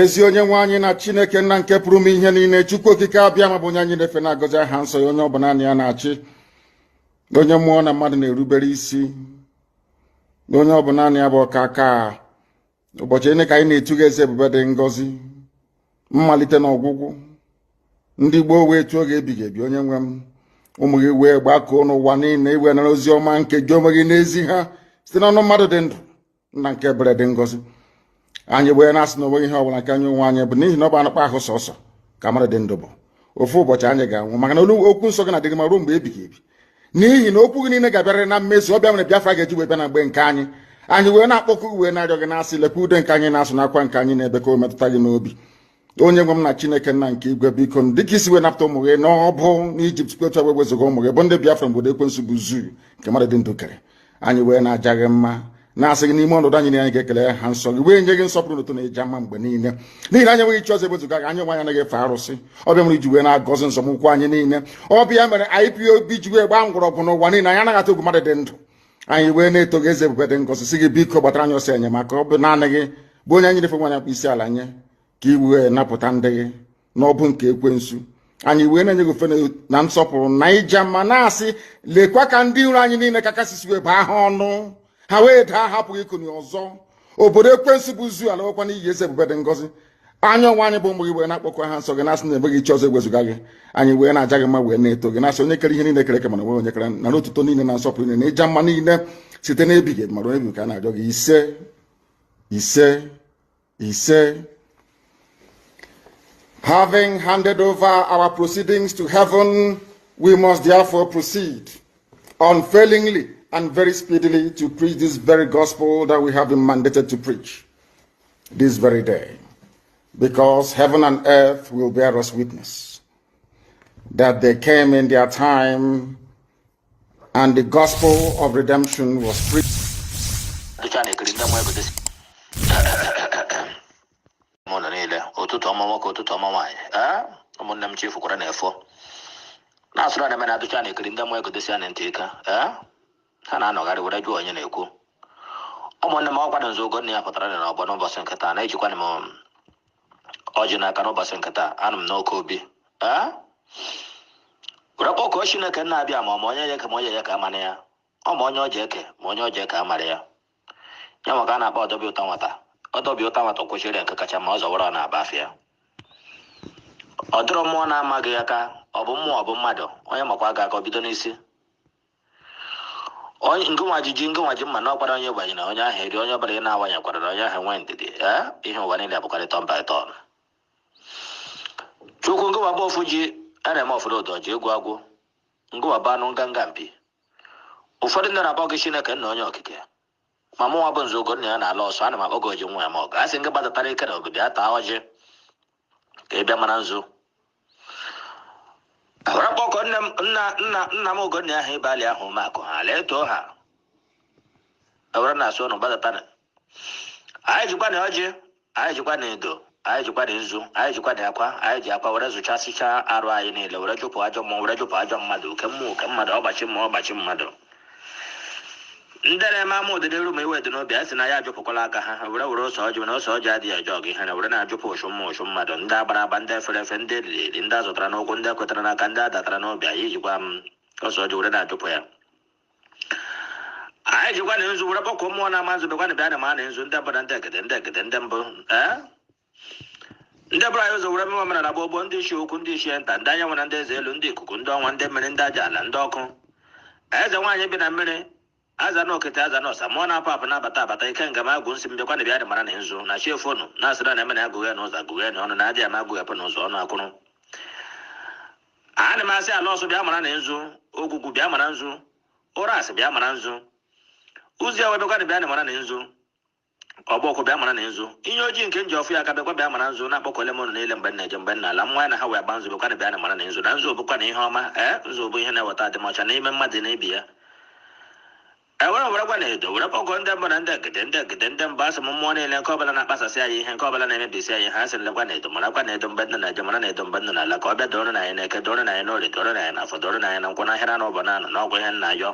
Ezi onye nwe anyị na Chineke nna nke pụrụ ime ihe niile, Chukwu Okike Abịama bụ onye anyị na-efe, na-agọzi aha nsọ ya, onye ọ bụ naanị ya na-achị, onye mmụọ na mmadụ na-erubere isi, onye ọ bụ naanị ya bụ ọka aka. Ụbọchị niile ka anyị na-etu gị, eze ebube dị ngọzi, mmalite na ọgwụgwụ. Ndị gboo wee tuo gị ebighị ebi. Onye nwe m, ụmụ gị wee gbakọọ n'ụwa niile iwe nara ozi ọma nke gị onwe gị n'ezi ha site n'ọnụ mmadụ dị ndụ. Nna nke ebere dị ngọzi, anyị wee na-asị na onweghị ihe ọbụla nke anyị onwe anyị bụ, n'ihi na ọ bụ anụkpa ahụ sọsọ ka mmadụ dị ndụ bụ. Ofu ụbọchị anyị ga-anwụ, maka na olu okwu nsọ gị na-adịgị ma ruo mgbe ebighị ebi, n'ihi na okwu gị niile ga-abịarịrị na mmezu. Ọ bịa mere Biafra ga-eji wee bịa na mgbe nke anyị. Anyị wee na-akpọkụ, wee na-arịọ gị, na-asị, lekwa ude nke anyị na-asụ n'akwa nke anyị na-ebe, ka o metụta gị n'obi. Onye nwe m na Chineke nna nke igwe, biko, dịka isi wee napụta ụmụ gị n'ọbụ n'Ijipt, kwetu wee wezụga ụmụ gị bụ ndị Biafra mgbe ekwensu bụ zuu nke mmadụ dị ndụ kere. Anyị wee na-aja gị mma, na-asị gị n'ime ọnọdụ anyị niile, anyị ga-ekele ha nsọ gị, wee nye gị nsọpụrụ n'ụtụ na ịja mma mgbe niile, n'ihi na anyị enweghị chi ọzọ ewezuga gị. Anyị onwe anyị anaghị efe arụsị. Ọbịa mere iji wee na-agọzi nzọmụkwụ anyị niile. Ọbịa mere IPOB ji wee gbaa mgbọrọgwụ n'ụwa niile. Anyị anaghị atụ egwu mmadụ dị ndụ. Anyị wee na-eto gị, eze ebube dị ngọzi, sị gị biko gbatara anyị ọsọ enyemaka. Ọ bụ naanị gị bụ onye anyị na-efe nwe anyị akpụ isi ala nye, ka i wee napụta ndị gị n'ọbụ nke ekwensu. Anyị wee na-enye gị ofe na nsọpụrụ na ịja mma, na-asị, lekwa ka ndị iro anyị niile ka kasị si wee baa ha ọnụ, ha wee daa, hapụghị ikuni ọzọ. Obodo ekwensu bụ zu ala nwekwa n'iyi. Eze ebube dị ngọzi, anya onwe anyị bụ ụmụ gị wee na-akpọkwa ha nsọ gị, na-asị na enweghị chi ọzọ egwezuga gị. Anyị wee na-aja gị mma, wee na-eto gị, na-asị onye kere ihe niile kere eke mana onwe onye kere na n'otuto niile na nsọpụrụ niile na ịja mma niile site n'ebighị ebi mara onye bi ka a na-arịọ gị. Ise, ise, ise. Having handed over our proceedings to heaven, we must therefore proceed unfailingly and very speedily to preach this very gospel that we have been mandated to preach this very day. Because heaven and earth will bear us witness that they came in their time and the gospel of redemption was preached. Dịcha na-ekiri ndị mmụọ egote ụlọ niile. Ụtụtụ ọma nwoke, ụtụtụ ọma nwaanyị. Ee, ụmụnne m, chifukwara na-efo na-asụrụ na eme na adụcha na-ekiri ndị mmụọ egodosi ya na ntị ike. Ee, ha na-anọgharị were jụọ onye na-ekwu. Ụmụnne m, ọkwa nzu Ugonna ya pụtara n'ọgbọ n'ụbọchị nke taa, na-ejikwana m ọjị n'aka n'ụbọchị nke taa. Anụ m n'oke obi. Ee, were kpọkọọ Chineke nna-abịa ma ọ ma onye ya eke, ma onye ya ka amara ya, ọ ma onye ọji eke, ma onye ọji eke amara ya. Ya maka a na-akpọ ọdọbi ụta nwata, ọdọbi ụta nwata kwesịrị nke kacha ma ọ zọwara ọ na-aba afịa. Ọ dịrọ mmụọ na-amaghị aka, ọ bụ mmụọ, ọ bụ mmadụ, onye makwa ga aka ọ bido n'isi onye ngụnwa jiji ngụnwa ji mma na ọkwara onye gbanye na onye ahụ eri onye ọbụla ị na-awanyekwara na onye ahụ nwee ndidi. Ee, ihe ụwa niile abụkarị turn by turn. Chukwu ngụwa bụ ofu ji a na-eme ụfọdụ ụdọ ji egwu agwụ ngụwa bụ anụ nganga mpi. Ụfọdụ ndị na-akpọ gị Chineke nna, onye okike, ma mụ nwa bụ nzu Ugonna ya na-ala ọsọ. Ana m akpọ gị oji nwa ya ma ọgụ a sị ngị gbadatara ike na obi bịa taa ọjị ka ị bịa mara nzu. Were kpọkọ nne m, nna nna nna m Ugonna ahụ ịbalị ahụ umeakụ ha lee too ha ewere na-asụ ụnụ gbadatara. Anyị jikwa na ọjị, anyị jikwa na edo, anyị jikwa na nzu, anyị jikwa na akwa. Anyị ji akwa were zụchasịcha arụ anyị niile, were jụpụ ajọ mmụọ, were jụpụ ajọ mmadụ, oke mmụọ, oke mmadụ, ọgbachi mmụọ, ọgbachi mmadụ, ndị na-eme ama ụdịdị eru ma iwe dị n'obi. A sị na ya ajụpụkwala aka ha were were ose ọjị, na ose ọjị adịghị eje ọgụ ihe na were na-ajụpụ ụchụ mmụọ, ụchụ mmadụ, ndị agbara agba, ndị efere efe, ndị eriri eri, ndị azụtara n'ụkwụ, ndị ekwetara n'aka, ndị adatara n'obi. Anyị jikwa m ose ọjị were na-ajụpụ ya. Anyị jikwa na nzu were kpọkọọ mmụọ na-ama nzu, bịakwa na bịa na ma na nzu, ndị mbụ na ndị egede, ndị egede, ndị mbụ. Ee, ndị bụrụ anyị ụzọ were eme omenala gboo gboo, ndị isi okwu, ndị isi nta, ndị anyanwụ na ndị eze elu, ndị ikuku, ndị ọnwa, ndị mmiri, ndị aja ala, ndị ọkụ, eze nwaanyị bi na mmiri, aza na okete, aza na ọsa, mmụọ na-apụ apụ, na-abata abata, ike nga m agwụ nsị m, bịakwa na bịa dị mara na nzu na chi efonu na-asịra na eme na agụghị n'ụzọ, agụghị na ọnụ na adịghị ama agụghị n'ụzọ ọnụ akwụrụ. Ana m asị ala ọsọ bịa mara na nzu, ogwugwu bịa mara nzu, ụra asị bịa mara nzu, ụzọ ya wee bịakwa na bịa na mara na nzu, ọgbọkwụ bịa mara na nzu, ihe ojii nke nji ọfụ ya aka bịakwa bịa mara nzu, na-akpọkọle m ụnụ niile mgbe m na-eje, mgbe m na-ala mmanya na ha wee gba nzu, bịakwa na bịa na mara na nzu, na nzu bụkwa na ihe ọma. Ee, nzu bụ ihe na-eweta adịmọcha n'ime mmadụ na ibi ya. Ewere were gwa na edo were kpọkọ ndị mbụ na ndị egede, ndị egede, ndị mbụ. Asị m mmụọ niile nke ọbụla na-akpasasị anyị ihe, nke ọbụla na-emebisi anyị ha, asị nlekwa na edo marakwa na edo mgbe nna na-eje, mara na edo mgbe nna na-ala, ka ọ bịa doro na anyị na eke, doro na anyị n'orie, doro na anyị na afọ, doro na anyị na nkwụ, n'ahịrị na ụbọ na anọ n'ọgwụ ihe nna ayọ.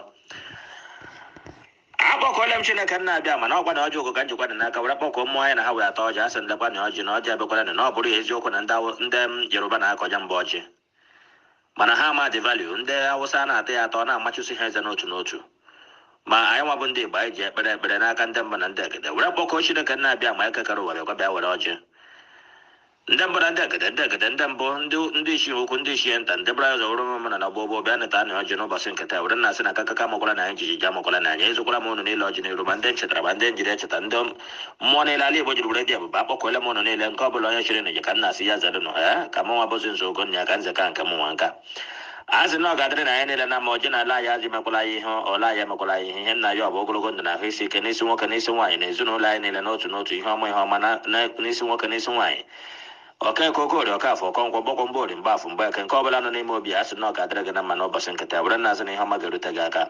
Akpọkọọla m Chineke nna abịa, mana ọkwa na ọjị ụgụ ka njikwa dị n'aka were kpọkọọ mmụọ anyị na ha wee ata ọjị. Asị ndekwa na ọjị na ọjị abịakwara na ọ bụrụ ya eziokwu na ndị Yoruba na-akọja mbụ ọjị, mana ha ama dị value. Ndị Awụsa na-ata ya atọ na-amachụsi ha eze n'otu n'otu, ma anyị nwa bụ ndị Igbo, anyị ji ekpere ekpere n'aka ndị mbụ na ndị egede were kpọkọọ Chineke nna abịa ma ekekere ụwa bịakwa bịa were ọjị. Ndị mbụ na ndị egede, ndị egede, ndị mbụ, ndị isi ukwu, ndị isi nta, ndị bụrụ ụzọ were ụmụ na gboo gboo bịa neta anyị ọjị n'ụbọchị nketa were na-asị na kakaka makwara na anyị, jijiji amakwara na anyị, ezokwara m ụnụ niile ọjị n'iru, ma ndị nchetara ma ndị njiri echeta, ndị mmụọ niile ala Igbo jiri were dị ebube. Akpọkọọla m ụnụ niile, nke ọbụla onye chịrị n'ije ka m na-asị ya zere nụ. Ee, ka mụ nwa bụzi nzo ogo ya ka nze ka nke mụ nwa nka a sị na ọ ga-adịrị na anyị niile na ma ọjị na ala anyị azụ emekwala anyị ihe ọla anyị emekwala anyị ihe. Ihe nna ya ọ bụ ogologo ndụ na ahụ isi ike n'isi nwoke, n'isi nwaanyị, na ezinụlọ anyị niile n'otu n'otu. Ihe ọma, ihe ọma n'isi nwoke, n'isi nwaanyị, Okeke, Okorie, Ọkafọ, Ọkọnkwọ, Gbọkwọ, Mgbori, Mgbafọ, Mgbeke, nke ọbụla nọ n'ime obi a sị na ọ ga-adịrị gị na mma n'ụbọchị nkịta were na-asị na ihe ọma ga-erute gị aka.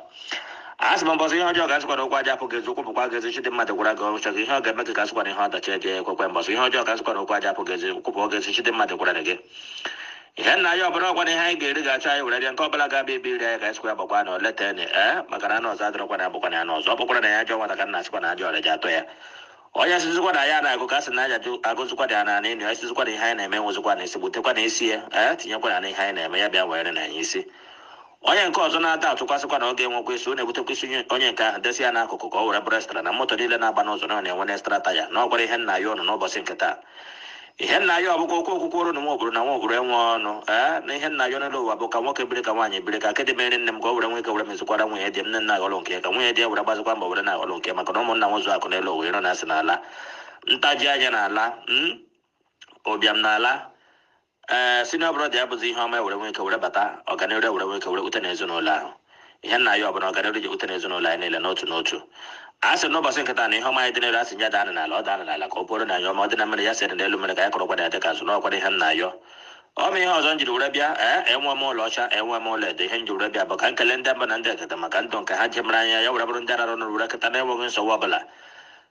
A sị m mbọsị ihe ọjọọ ga-asịkwa na okwu aja apụ gị ezi, okwu bụkwa gị ezi. Chidị mmadụ gwara gị ọrụcha gị ihe ọ ga-eme gị ka asịkwa na ihe ọdachi eje ekwekwe. Mbọsị ihe ọjọọ ga-asịkwa na okwu aja apụ gị ezi, okwu bụ gị ezi. Chidị mmadụ gwara gị ihe nna ya ọbụla ọgwa na ihe anyị ga-eri ga-achọ anyị were bịa, nke ọbụla ga-abịa ebe iri anyị ka anyị sịkwa ya gbakwa na oleta ene. Ee, maka na anụ ọzọ adịrọkwa na agbakwa na anụ ọzọ ọ bụkwara na ya ajọ nwata ka nna asịkwa na ajọ ọrịa ji atọ ya. Onye sizikwa na ya na-agụ ka sị na aja agụzikwa dị ana n'elu ya, sizikwa na ihe anyị na-eme nwezikwa na isi gbutekwa na isi ya. Ee, tinyekwa na ihe anyị na-eme ya bịa were na anyị isi. Onye nke ọzọ na-ada atụkwasịkwa na ọ ga-enwekwa isi, ọ na-ebutekwa isi onye nke ahụ desi ya n'akụkụ ka ọ were bụrụ extra na moto niile na-agba n'ụzọ na ọ na-enwe extra taya na ọ gwara ihe nna ya ụnụ n'ụbọchị nke taa. Ihe nna ya ọbụkwa okwu okwukwu ọrụ na nwa obodo na nwa obodo enwe ọnụ. Ee, na ihe nna ya n'ụlọ ụwa bụ ka nwoke biri, ka nwaanyị biri, ka kedị mere nne m ka ọ were nweke were mezikwara nwunye di m, nne nna aghọrọ nke ya, ka nwunye di ya were gbazikwa mbọ were na-aghọrọ nke ya, maka na ụmụnna nwụzụ akụ n'elu ụwa iro na-asị n'ala ntaji anya n'ala ụbịam n'ala. Ee, senior brother ya bụzi ihe ọma were nweke were bata ọganiru were nweke were ute n'ezinụlọ ahụ. Ihe nna ya ọbụla ọganiru ji ute n'ezinụlọ anyị niile n'otu n'otu. A sị n'ụbọchị nkịta na ihe ọma anyị dị n'elu, asị ya daa n'ala, ọ daa n'ala ka ọ bụrụ na anyị ọma ọ dị na mmiri ya sịrị n'elu mmiri ka anyị kọrọkwa ya dịka azụ n'ọkwara. Ihe nna ayọ ọ bụ ihe ọzọ m jiri were bịa. Ee, enwe m ụlọ ọcha, enwe m ụlọ edo. Ihe m jiri were bịa bụ ka nkele ndị mba na ndị eketa maka ndụ nke ha ji mara anya ya were bụrụ ndị arara ọnụ were kịta na-enweghị nsogbu ọbụla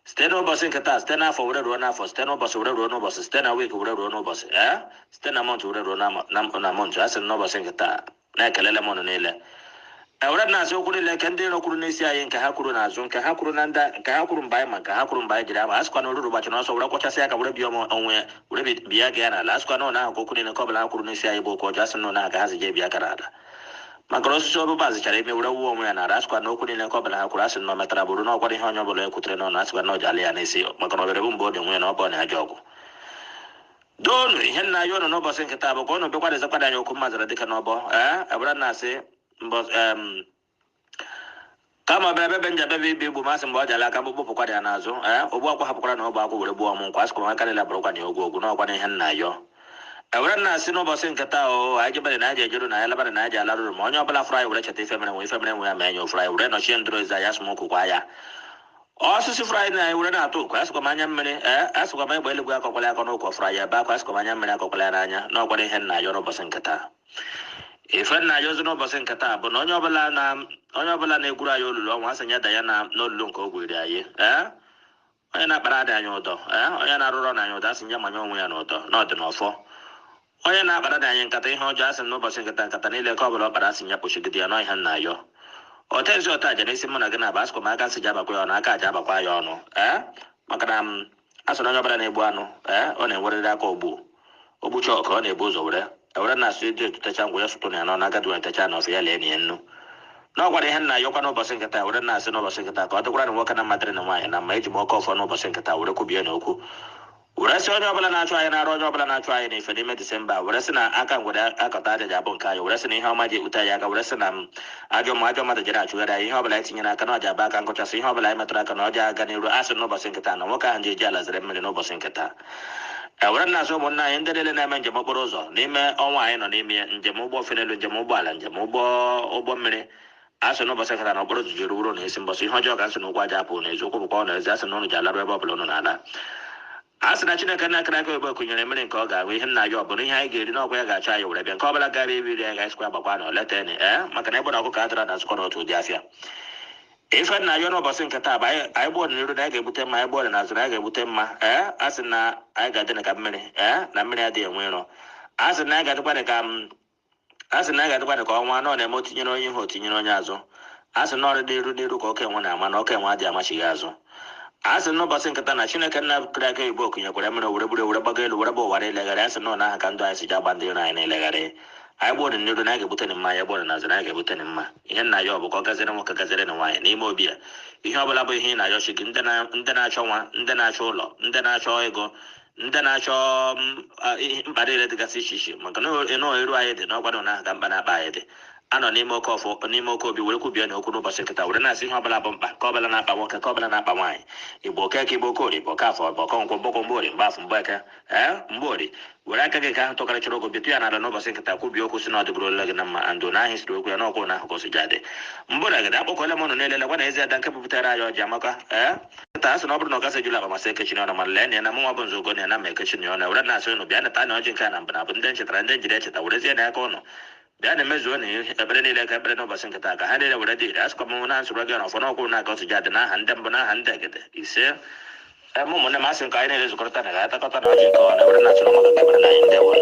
site n'ụbọchị nkịta, site n'afọ were ruo n'afọ, site n'ụbọchị were ruo n'ụbọchị, site na week were ruo n'ụbọchị, ee, site na month were ruo na month. A sị m n'ụbọchị nkịta na-ekelele m ụnụ niile. Ewere na-asị okwu niile nke ndị iro kwuru n'isi anyị, nke ha kwuru n'azụ, nke ha kwuru na ndị nke ha kwuru mgbe anyị ma nke ha kwuru mgbe anyị jiri ama, asịkwa na oruru gbachi n'ọsọ were kwachasị aka were bịa onwe ya were bịa ga ya n'ala. Asịkwa na ụlọ ahụ ka okwu niile nke ọbụla ha kwuru n'isi anyị bụ okwu ọjọọ, asị na ụlọ ahụ ka ha si jee bịa aka n'ala, maka na osisi ọbụba zịchara ime were wuo onwe ya n'ala. Asịkwa na okwu niile nke ọbụla ha kwuru, asị na o metara bụrụ na ọkwara ihe onye ọbụla ekwutere n'ọnụ, asịkwa na ọ ji ala ya n'isi, maka na ọ bịara bụ mgbe ọ dị onwe ya na ọ bụ na ajọ ọgwụ doonu. Ihe nna ya ụnụ n'ụbọchị nkịta bụ ka ụnụ bịakwa dezakwado anyị okwu mmazara dịka n'ọbọ. Ee, ebere na-asị mbọ kama ọbịa ebe nja bebe ibe igbu masị mgbe ọ jala aka mkpụkpụ ya n'azụ. Ee, ogbu akwa hapụkwara na ọgba akwụ were gbuo ọmụ nkwa, asịkwa aka niile bụrụkwa na ogwu ogwu n'ọkwa na ihe nna yọ. Ewere na-asị n'ụbọchị nkịta o anyị jebere na anyị ejeru na anyị labara na anyị ji alarụrụ, ma onye ọbụla fụrụ anyị were cheta ife mere nwe ife mere nwe ya ma enye ofụrụ anyị were nọchie ndụrụ ezi anyị asụmokwu kwa ya osisi fụrụ anyị na anyị were na-atụ ụkwa, asịkwa m anya mmiri. Ee, asịkwa m egbe eluigwe akọkwala akọ n'ụkwa fụrụ anyị ebe akwa, asịkwa m anya mmiri akọkwala ya n'anya n'ọkwara. Ihe nna ya n'ụbọchị nkịta, ife nna ya ozi n'ụbọchị nkịta bụ na onye ọbụla na-egwuru anyị olulu ọnwa, asị ya da ya na n'olulu nke o gwiri anyị. Ee, onye na-akpara adị anyị ụdọ, ee, onye na-arụrọ na anyị ụdọ, asị ya manye onwe ya n'ụdọ na ọdị n'ọfọ. Onye na-akpara dị anyị nkata ihe ọjọọ, asị m n'ụbọchị nkịta nkata niile nke ọbụla ọ kpara, asị ya kpochigide ya n'ọhịa nna ayọ ọta ezi ọta aja n'isi mụ na gị na-aba. Asịkwa m aka nsị ji abakwa ya ọnụ, aka aja abakwa ya ọnụ. Ee, maka na m asị na onye ọbụla na-egbu anụ, ee, ọ na-enwerịrị aka ogbu ogbucha ọka ọ na-ebu ụzọ were ewere na-asụ ịdị etutecha ngwa ya sụtụ na ya n'ọnụ agadi wee techa na ọfụ ya lee na nnu na ọ gwara. Ihe nna ayọkwa n'ụbọchị nkịta were na-asị n'ụbọchị nkịta ka ọ dịkwara na nwoke na mmadụ na nwaanyị na mma. Eji m ọkọ ọfọ n'ụbọchị nkịta were kwubie n'okwu were sị onye ọbụla na-achụ anyị n'arụ, onye ọbụla na-achụ anyị n'ife n'ime Disemba, were sị na aka ngwere akọta aja ji abụ nke anyị, were sị na ihe ọma ji ekpute anyị aka, were sị na m ajọ ma ajọ mmadụ jere achụgharị anyị, ihe ọbụla anyị tinyere aka na ọja aba aka nkụchasị, ihe ọbụla anyị metụrụ aka na ọja aga n'iru. Asị n'ụbọchị nkịta na nwoke ahụ ji eji ala zere mmiri n'ụbọchị nkịta. Ewere na-asị ụmụnna anyị ndị niile na-eme njem okporo ụzọ n'ime ọnwa anyị nọ n'ime ya, njem ụgbọ ofenelu, njem ụgbọala, njem ụgbọ mmiri, asị n'ụbọchị nkịta na okporo ụzọ jiri wuru na esi mbọsị ihe ọjọọ ka nsị na ụkwụ aja apụ na eziokwu bụkwa ọ na ezi. Asị na ụnụ ji alarụ ebe ọbụla ụnụ na-ala. A sị na Chineke na-akara aka ebe kụnyere mmiri nke ọ ga-ahụ. Ihe nna ya ọ bụrụ ihe anyị ga-eri n'ọkwa ya ga-achọ anyị were bịa, nke ọbụla gara iri anyị ga-esikwa agbakwa na oleta ee, maka na ebe na ọkụkọ adịra na nzukọ n'otu ụdị afịa. Ife nna ya n'ụbọchị nke taa bụ anyị gbuo n'iru na anyị ga-ebute mma, anyị gbuo n'azụ na anyị ga-ebute mma. Ee, a sị na anyị ga-adị ka mmiri, ee, na mmiri adịghị enwe ịrọ. A sị na anyị ga-adịkwa ka a sị na anyị ga-adịkwa ka ọnwa nọ na-eme otinyere onye ihu otinyere onye azụ. A sị na ọrụ n'iru n'iru ka oke enwe na-ama na oke enwe adịghị amachighị azụ. A sị n'ụbọchị nkịta na Chineke nna kere aka oyibo okunyekwara mere were buru were gbago elu were gba ụwa niile. A sị na ọ n'aha ka ndụ anyị si ji agba ndị iro anyị niile. Anyị gbọrọ n'iru na anyị ga-ebute mma, anyị gbọrọ n'azụ na anyị ga-ebute mma. Ihe nna ya ọ bụ ka ọ gaziere nwoke, gaziere na nwaanyị n'ime obi ya. Ihe ọbụla bụ ihe ị na-ayọchi gị, ndị na-achọ nwa, ndị na-achọ ụlọ, ndị na-achọ ego, ndị na-achọ mkpa niile dịgasị iche iche, maka na ịnụ eru anyị dị n'ọkwado na aha ka mkpa na-akpa anyị dị. Anọ n'ime oke ọfọ, n'ime oke obi, were kwubie na okwu n'ụbọchị nkịta, were na-asị ihe ọbụla bụ mkpa ka ọbụla na-akpa nwoke, ka ọbụla na-akpa nwaanyị, Igbo okeke, Igbo okorie, Igbo okafọ, Igbo ọkọnkwọ, mgbọkọ, mgbori, mgbafọ, mgbeke, ee, mgbori, were aka gị ka ahụ tụkarịchara ogo bitụ ya n'ala n'ụbọchị nkịta, kwubie okwu si na ọ dịgoro gị na mma. Andụ na ahụ siri okwu ya n'ọkwụ na ahụ ka o si ji adị mbụ na gịdị. Akpọkọla m ụnụ niile, lekwa na ezi ada nke bupụtara anyị ọjị amaka. Ee, taa asị na ọ bụrụ na ọ gasị ejula akpa masị ekechi n'ọnụ, mana lee na ya na mụnwa bụ nzọgo na ya na ma ekechi n'ọnụ, were na-asị ụnụ bịa nata na ọjị nke a na mbụ na bụ ndị nchetara, ndị njiri echeta, werezie na aka ụnụ bịa na emezuo na ekpere niile ka ekpere n'ụbọchị nkịta, ka ha niile were dị ire. Asịkwa m na nsoro gị n'ọfọ n'ọkwụ na aka ọsị ji adị n'aha ndị mbụ, n'aha ndị egede. Ise. Ụmụnne m, asị nke anyị niile zukọrọta na ga-atakọta na ọjị nke ọ na were na-achụ na maka ekpere na anyị ndị ewere.